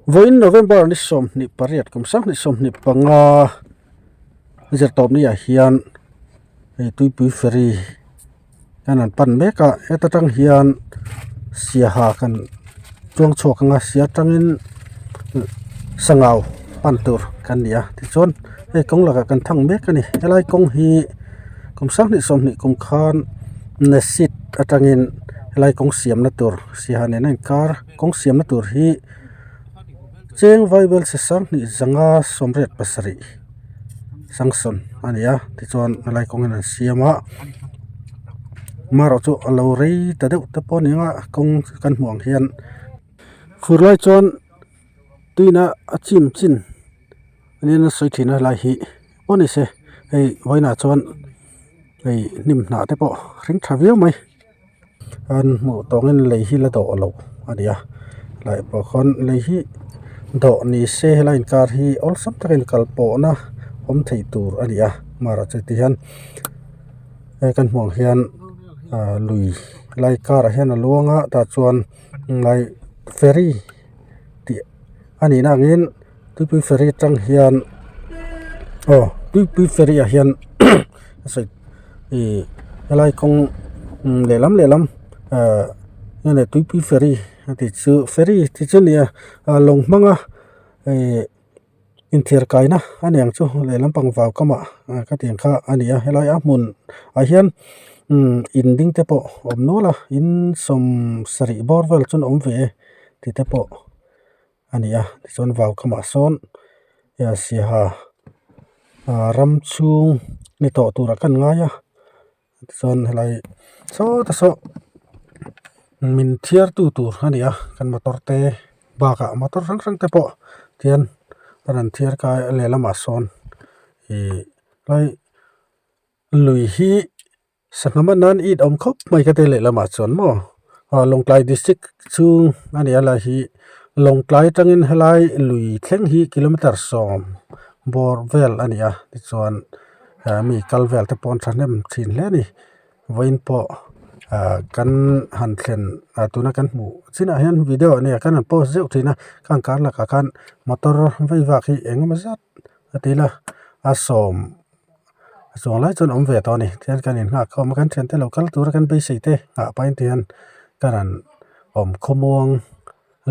Vawiin November ni 28 kum 2025 zirtawp ni ah hian hei tuipui ferry hian an pan mek a heta tang hian siaha kan chuang chhuak ang a sia atangin sangau pan tur kan ni a tichuan hei kawng lakah kan thang mek a ni helai kawng hi kum 20 kum khan nasit atangin helai kawng siamna tur siaha nena inkar kawng siamna tur hi cheng vaibelchhe 2587 sanction a ni a tichuan helai kawng hian an siam a marawh chu a lo rei ta deuh te pawh a ni ang a kawng kan hmuh ang hian fur lai chuan tuina a chim chin anian a sawi thin a helai hi pawh ni se hei vawiinah chuan hei hnim hnah te pawh hring tha viau mai. An hmuh tawngin lei hi la dawh loh a ni a tlai pawh khawn lei hi dawh ni se helai inkar hi awlsam takin kal pawhna awm thei tur a ni a marawh chu ti hian hei kan hmuh ang hian ah lui lai karah hian a luang a tah chuan lai ferry tih a nih na angin tuipui ferry atang hian aw tuipui ferry ah hian a sawi ih helai kawng lehlam lehlam ah nge tuipui ferry a tih chu ferry tih chu a ni a ah lawng hmanga ih inthiar kaina a ni ang chu lehlam pang vau kamah ka tih ang kha a ni a helai a hmun ah hian in ding te pawh a awm nual a in 70 bawr vel chuan a awm ve e tih te pawh. A ni a tichuan vau kamah sawn siaha ah ram chhung ni tawh turah kan ngai a tichuan helai sawtah saw min thiar tu tur a ni a kan motor te bakah motor hrang hrang te pawh tihian a rawn thiar kai a lehlamah sawn ih helai lui hi. Sangha man nan it awm khawp mai ka ti lehlamah chuan maw ah Lawngtlai district chhung a ni a lai hi Lawngtlai atangin helai lui thleng hi kilometer 10 bawr vel a ni a tichuan ah mi kal vel te pawh an thahnem thin hle a ni vawiin pawh ah kan han thlen ah tuna kan hmuh chinah hian video a nia kan han post zeuh thin a khang kar lakah khan motor vei vak hi eng emaw zat a ti ila a 10. A chuang lai chuan awm ve tawh a ni tihian kan inghak khawm a kan thiante lo kal tura kan beisei te nghah pahin tihian ka rawn awm khawmuang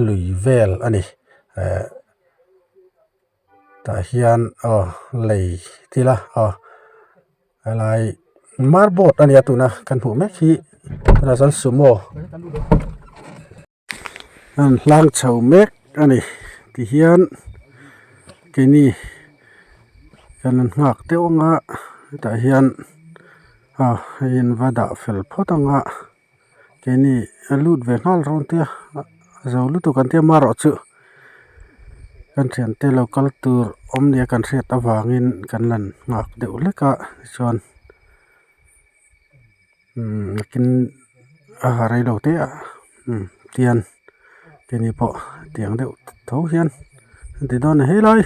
lui vel a ni eh tah hian aw lei thil a aw helai marboard a nia tuna kan hmuh mek hi tunah chuan sumo. An hlang chho mek a ni tihian keini kan han nghak deuh ang a hetah hian ah hei an va dah fel phawt ang a keini a lut ve nghal rawn tia a zo lutuk an tia amaherawhchu kan thiante lo kal tur awm nia kan hriat avangin kan lan nghak deuh hlek a tichuan. Umm nakin a ha rei lo te ah umm tian keini pawh tiang deuh tho hian an ti dawn a helai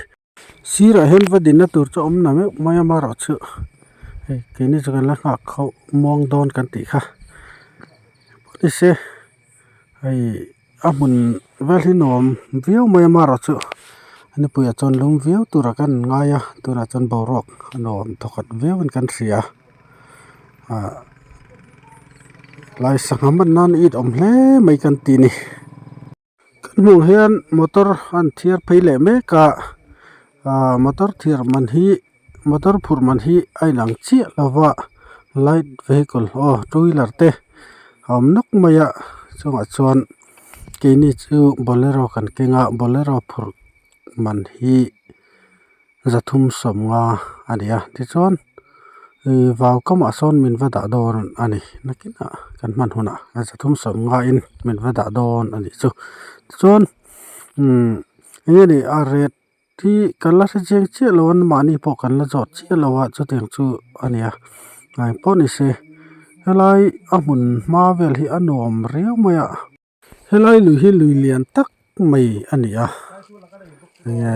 sirah hian va dinna tur chu a awm na meuh mai a amaherawhchu hei keini chu kan la nghak khauh muang dawn kan tih kha ni se hei a hmun vel hi nuam viau mai a amaherawhchu nipuiah chuan lum viau turah kan ngai a tunah chuan boruak a nuam thawkhat viauin kan hria ah lai sangha man nan it awm hle mai kan tih ni kan hmuh hian motor an thiar phei leh mek a ah motor thiar man hi motor phurh man hi a inang chiah lo va light vehicle aw two wheeler te a awm nawk mai a chungah chuan keini chu bolero kan keng a bolero phurh man hi 350 a ni a tichuan ih vau kamah sawn min va dah dawn a ni nakinah kan hman hunah 350 in min va dah dawn a nih chu tichuan umm eng nge ni a rate hi kan la hre chiang chiah lo a mahni pawh kan la zawt chiah lo a chutiang chu a ni a engpawh ni se helai a hmun hma vel hi a nuam riau mai a. Helai lui hi lui lian tak mai a ni a enge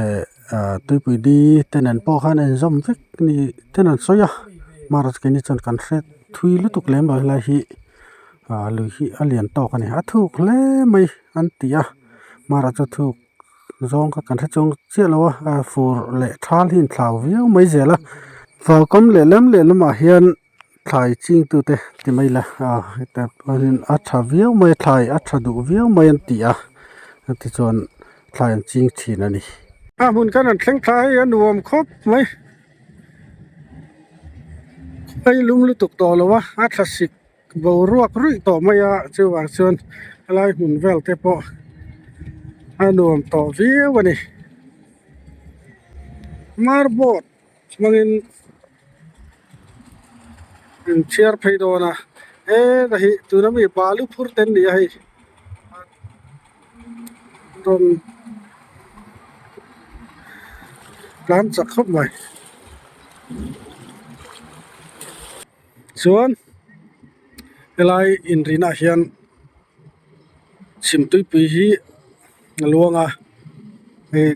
ah tuipui di te nen pawh khan a inzawm vek ni ten an sawi a marawh chu keini chuan kan hre thui lutuk lem lo helai hi ah lui hi a lian tawk a ni a thuk hle mai an ti a marawh chu a thuk. zawng kha kan hre chuang chiah lo a a fur leh thal hi a inthlau viau mai zel a vaukam lehlam lehlamah hian thlai ching tute ti mai ila ah hetah pawhin a tha viau mai a thlai a tha duh viau mai an ti a tichuan thlai an ching thin a ni. A hmun khan an thleng thla hei a nuam khawp mai a lum lutuk tawh lo a a thlasik boruak ruih tawh mai a chuvang chuan helai hmun vel te pawh a nuam tawh viau a ni marboard hmangin an chhiar phei dawn a heta hi tuna mi balu phur te an ni a hei rawn tlan chak khawp mai chuan helai inrinah hian chhimtuipui hi a luang a hei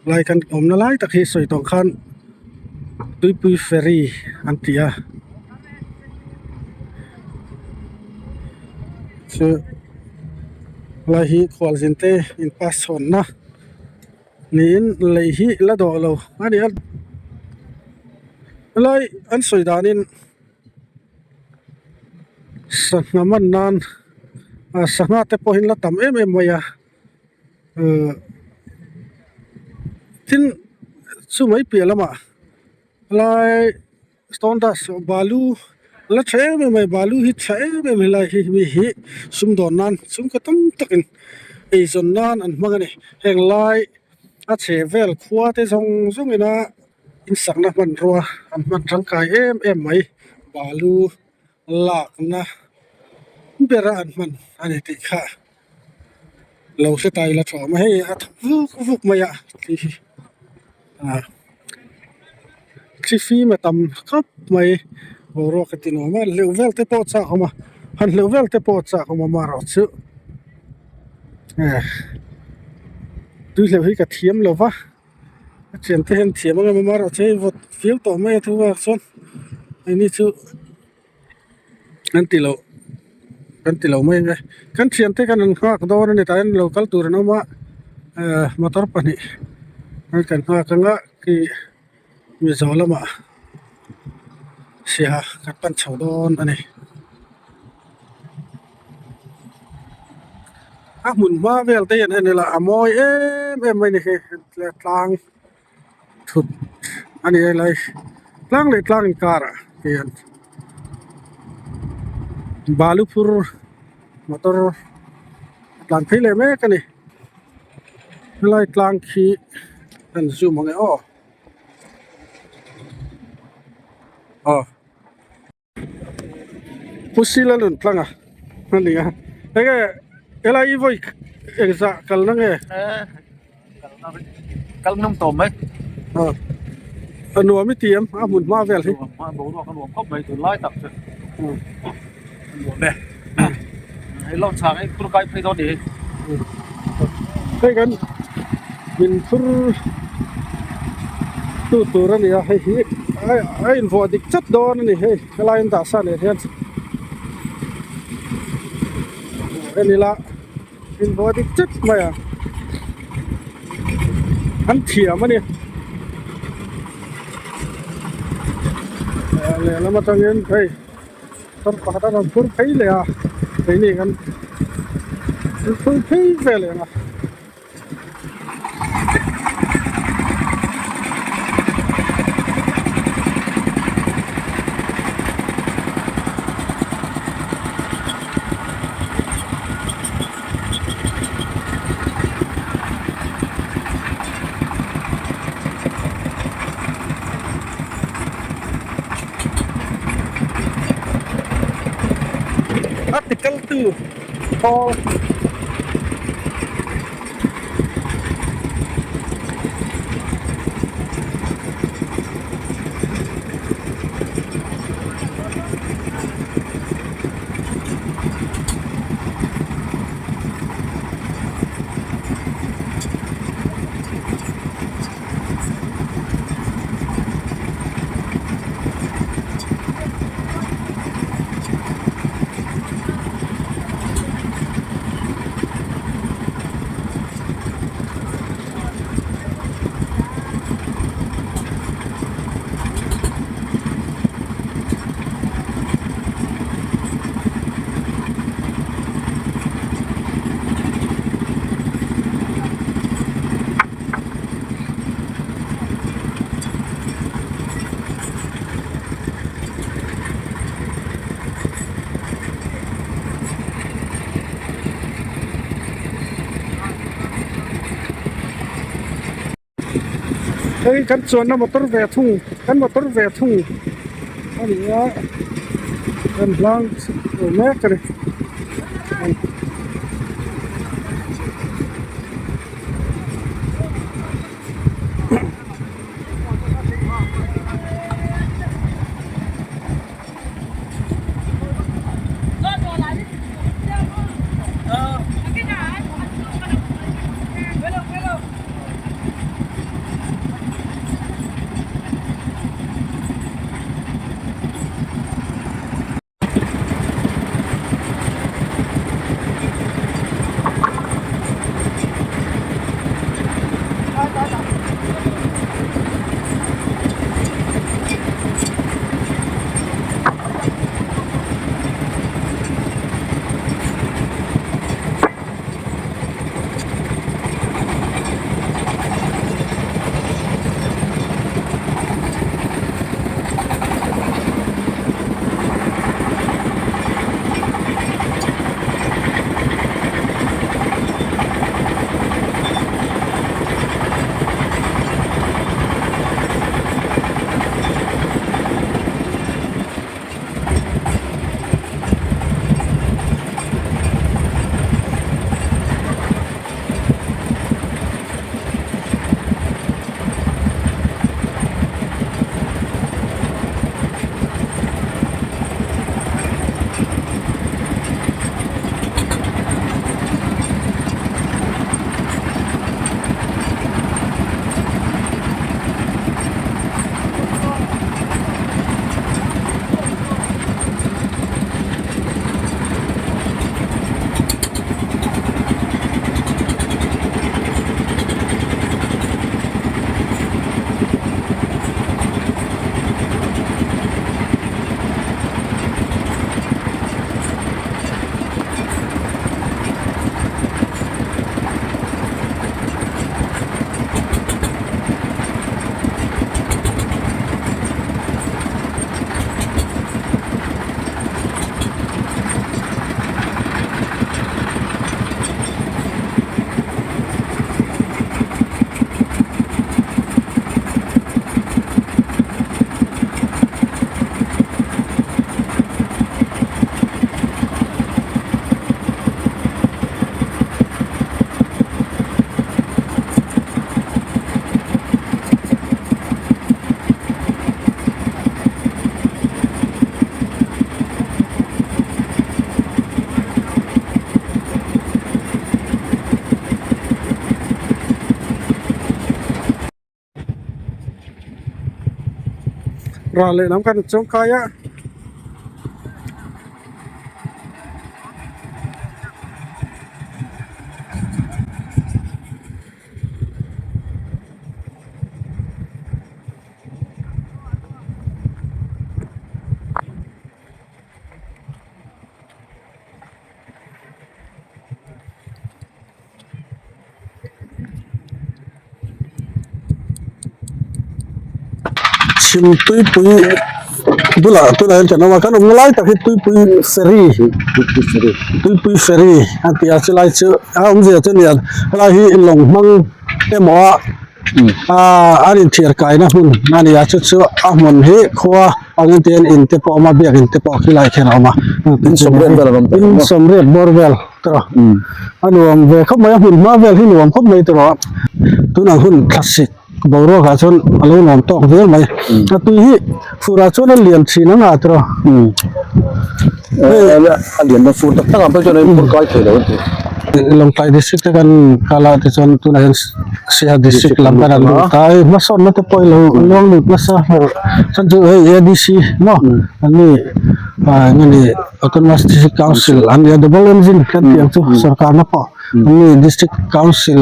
lai kan awmna lai tak hi sawi tawh khan tuipui ferry an ti a chu lai hi khualzin te in pass chhawnna niin lei hi la dawh lo a ni a helai an sawi danin. Sangha man nan ah sangha te pawh hi an la tam em em mai a uhh tin chu mai piah lamah helai stone dust balu la tha em em mai balu hi tha em em helai hi mi hi sumdawn nan chhungkaw tam takin eizawn nan an hmang a ni heng lai a chheh vel khua te zawng zawng ina. Insakna hmanrua an hman tangkai em em mai balu lakna bera an hman a ni tih kha lo hre ta ila tha awm a hei a thawk vuk vuk mai a tih hi ah thli fim a tam khawp mai boruak a ti nuam a hleuh vel te pawh a chak awm a han hleuh vel te pawh a chak awm a amaherawhchu eh tui hleuh hi ka thiam lo va. A thian te hian thiam ang em em a erawh chu hei vawt viau tawh mai a thu ah chuan keini chu kan ti loh kan ti lo mai ang e kan thian te khan an nghak dawn a ni tah hian lo kal tur an awm a ehh motor pahnih an kan nghak ang a khi mizo lamah siaha kan pan chho dawn a ni. A hmun hma vel te hian en ila a mawi em em mai a ni hi tlang thut a ni helai tlang leh tlang inkarah hian balu phur motor a tlan phei leh mek a ni helai tlang khi an zoom ang e aw aw. Pu Sila nun tlang a a ni a enge helai i vawi engzah kalna nge kal ngam tawh mai a nuam i ti em a hmun hma vel hi boruak a nuam khawp mai tunlai tak chu a nuam e hei lo chhang hi phur kai phei dawn ni hei kan min phur tu tur a ni a hei hi a invuah dik chat dawn a ni hei helai an dah sa nen hian en ila invuah dik chat mai a an thiam a ni lehlam atangin hei motor pakhat a rawn phur phei leh a keini kan phur phei ve leh ang a. A ti kal tu khawl. Hei kan chuanna motor ve thung kan motor ve thung a ni a kan hlang chho mek a ni. Ral lehlam khan an chuang kai a. Chhim tuipui bulah tunah hian kan awm a kan awmna lai tak hi tuipui ferry tuipui ferry a ti a chulai chu a awmzia chu a ni a helai hi lawng hmang emaw a aaa an inthiar kaina hmun a ni a chu chu a hmun hi khua angin te hian in te pawh a awm a biakin te pawh khilaiah khian a awm a in sawmriat bawr vel. tawh a nuam ve khawp mai a hmun hma vel hi nuam khawp mai tawh a tunah hun thlasik boruak ah chuan a lo nuam tawk viau mai a tui hi fur ah chuan a lian thin ang a tawh a lian na fur tak tak ah phei chuan a inphur kai thei lo a ti Lawngtlai district te kan kal a tichuan tunah hian Siaha district lam kan han lut a hei hmasawnna te pawh ilo luang lut nasa chuan chu hei A D C maw an ni ah eng nge ni. Autonomous District Council an nia double engine kan tih ang chu sorkarna pawh an ni District Council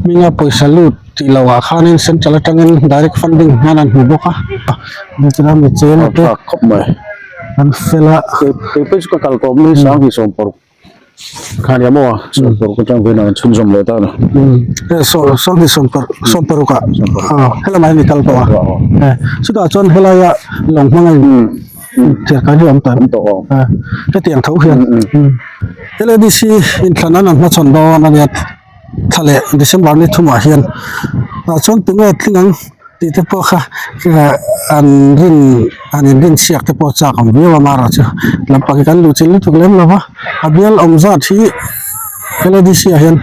hminga pawisa lut tih loh ah khanin central atangin direct funding hian an hmu bawk a chuan mi cheng te an fel a. Kei pawh chu ka kal tawp mai sang hi sawmparuk kha nia maw sawmparuk atang vawiin ah an chhunzawm leh ta a ni. Sawmhnih sawmparuk ah helamah hian i kal tawh a chutah chuan helaia lawng hmanga in. Thil kan hi awm tawh em? Tawh hetiang tho hian L A D C inthlan an an hmachhawn dawn a nia thla leh December ni thumah hian. Tah chuan tunge tling ang tih te pawh kha an rin an inrin chhiak te pawh chak ang viau a amaherawh chu lampang hi kan luh chilh lutuk lem lo va a bial awm zat hi L A D C ah hian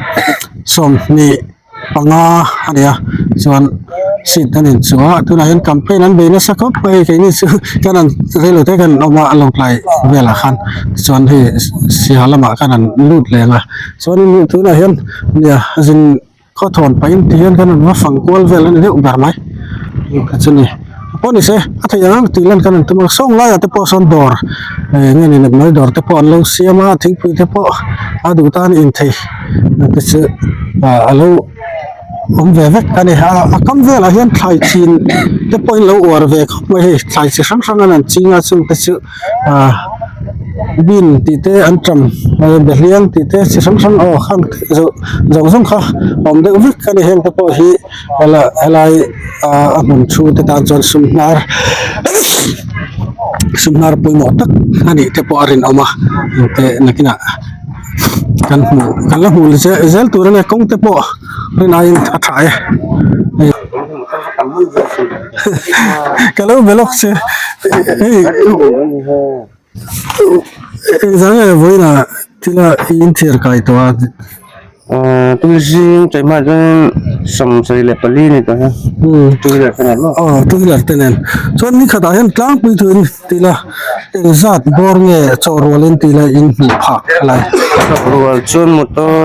20 panga a ni a chuan seat an inchuh a tunah hian campaign an bei nasa khawp mai keini chu kan han reilo te kan awm a a lo tlai velah khan chuan hei siaha lamah khan an lut leng a chuanin tunah hian nia zin khawthawn pahin ti hian kan rawn va fang kual vel a ni deuh ber mai chu ni pawh ni se a theih ang ang tih lan kan rawn tum a sawng laiah te pawh sawn dawr eng nge ni mai dawr te pawh an lo siam a thingpui te pawh a duh tan inthei te chu ah a lo awm ve vek a ni a a kam velah hian thlai chin te pawhin lo uar ve khawp mai hei thlai chi hrang hrang an an ching a chung te chu ah bean tih te an tam behliang tih te chi hrang hrang aw khang zawng zawng kha a awm deuh vek a ni heng te pawh hi helai ah a hmun chhung te tan chuan sum hnar sum hnar pawimawh tak a nih te pawh a rinawm a engte nakinah kan hmuh kan la hmuh zel tur a nia kawng te pawh rinaiin a tha e. Ka lo be lawk che hei engzah nge vawiinah thila i inthiar kai tawh a. Tui zing chawihmah chuan 74 ni tawh hian two wheeler te nen maw. Aw two wheeler te nen chuan ni khatah hian tlangpui thuin ti ila engzat bawr nge chawh rualin ti ila in hmuh phak helai. Chawh rual chuan motor.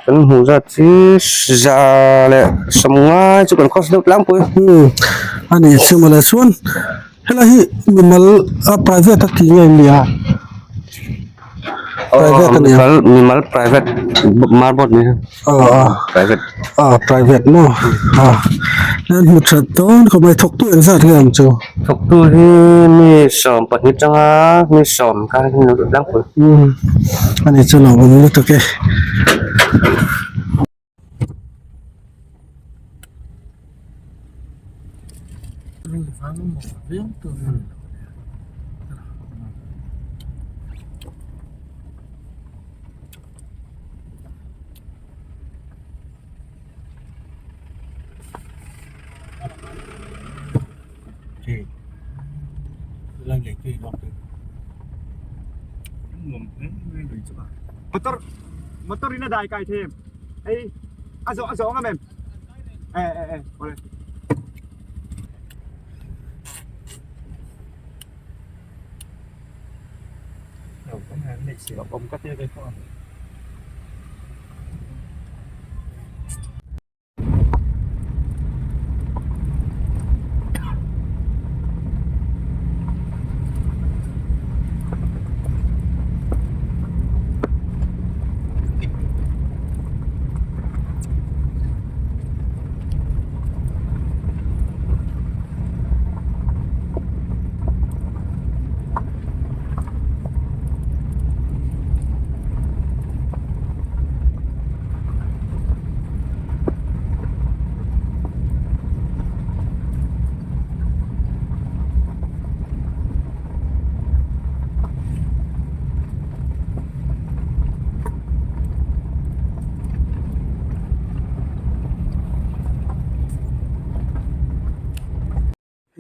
Kan hmuh zat hi 150 chu kan cross deuh tlangpui. Hmm a ni chu mawle chuan helai hi mimal a private a tih nge nia private a nia mimal private marble ni aw a private a private maw a an hmu that dawn khawp mai thawktu engzat nge ang chu thawktu hi mi 12 tanga mi 10 khan an lo tlangpui. Hmm a ni chu lo awm lutuk e. Motor motor in a dai kai them ei a zawh a zawh ngam em e e e awle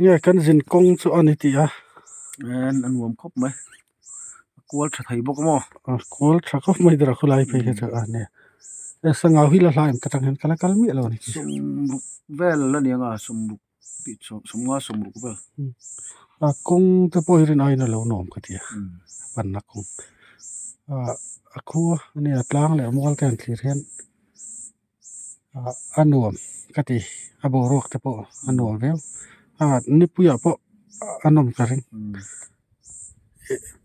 Nge kan zin kawng chu a ni tih a. En a nuam khawp mai a kual tha thei bawk maw. A kual tha khawp mai dara khulai phei kha chu a nia. E sangau hi la hla em ka tang hian ka la kal miah lo a ni. Sawmruk vel a ni ang a sawmruk tih sawmnga sawmruk vel. A kawng te pawh hi rin aiin a lo nuam ka ti a panna kawng. A khua a nia tlang leh mual te han thlir hian. A nuam ka ti a boruak te pawh a nuam viau a nipuiah pawh a nawm ka ring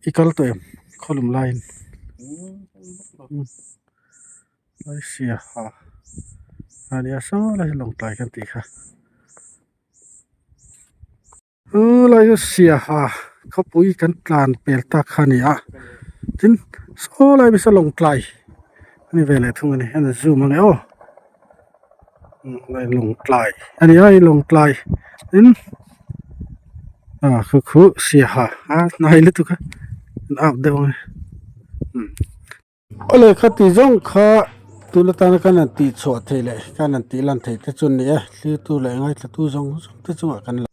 i kal tawh em khawlum laiin lai sia ha a nia saw lai hi lawngtlai kan tih kha. Chu lai chu Siaha khawpui kan tlan pel tak kha a ni a tin saw lai hi saw Lawngtlai a ni ve leh thung a ni a ni zoom ang e aw Lawngtlai a ni a hei Lawngtlai tin ah khu khu Siaha a hnai lutuk a an up deuh ang e. Aw le khati zawng kha. Tun atana kan han tih chhuah theih leh kan han tih lan theih te chu a ni e, thlir tu leh ngaithla tu zawng zawng te chungah kan la.